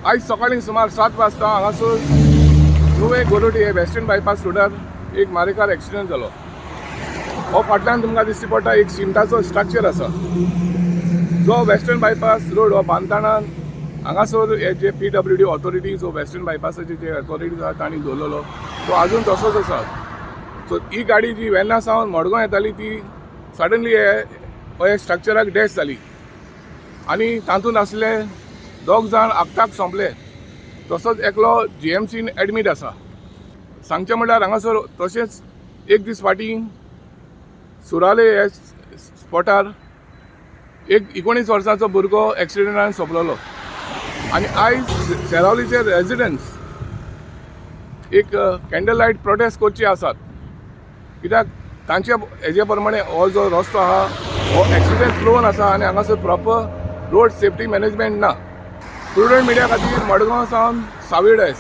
आयज सकाळीं सुमार 7 वाजता हांगासर नुवें गोरोटी हे वेस्टर्न बायपास रोडार एक मारेकार एक्सिडंट जालो. हो फाटल्यान तुमकां दिश्टी पडटा एक सिमटाचो स्ट्रक्चर आसा. जो वेस्टर्न बायपास रोड हो बांदतना हांगासर हे जे पीडब्ल्यूडी ऑथॉरिटी, जो वेस्टर्न बायपासाचे जे ऑथॉरिटीज आसा, तांणी दवरलेलो तो अजून तसोच आसा. सो ही गाडी जी वेर्ना सावन मडगांव येताली, ती सडनली हे हे स्ट्रक्चराक डॅश जाली आनी तातूंत आसले दोग जाण आक्ताक सोंपले. तसोच एकलो जीएमसीन एडमीट आसा. सांगचें म्हणल्यार हांगासर तशेंच एक दीस फाटीं सुराले हे स्पॉटार एक 19 वर्सांचो भुरगो एक्सिडंटान सोंपलेलो आनी आयज सेरावलीचे रेजिडंट्स एक कॅन्डल लायट प्रोटेस्ट करचे आसात, कित्याक तांचे हेजे प्रमाणे हो जो रस्तो आहा हो एक्सिडंट प्रोन आसा आनी हांगासर प्रॉपर रोड सेफ्टी मॅनेजमेंट ना. प्रुडंट मिडिया खातीर मडगांव सावन साविड एस.